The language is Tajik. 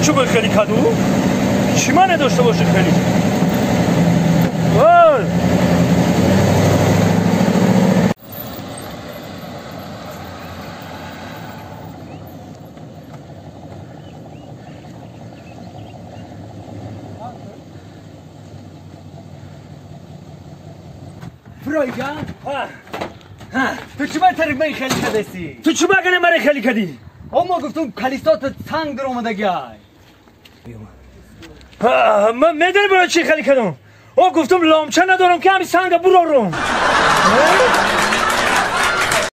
Чӣ ба хеле каду? Чӣ мане дошта боши хеле? Вой! فرایگان؟ تو چی من طریق من خیلی کدسی؟ تو چی مگنه من خیلی کدی؟ ما گفتم کلیسات تنگ در اومده گای. من میدونی برای چی خیلی کدم؟ او گفتم لامچه ندارم که همین سنگ برارم.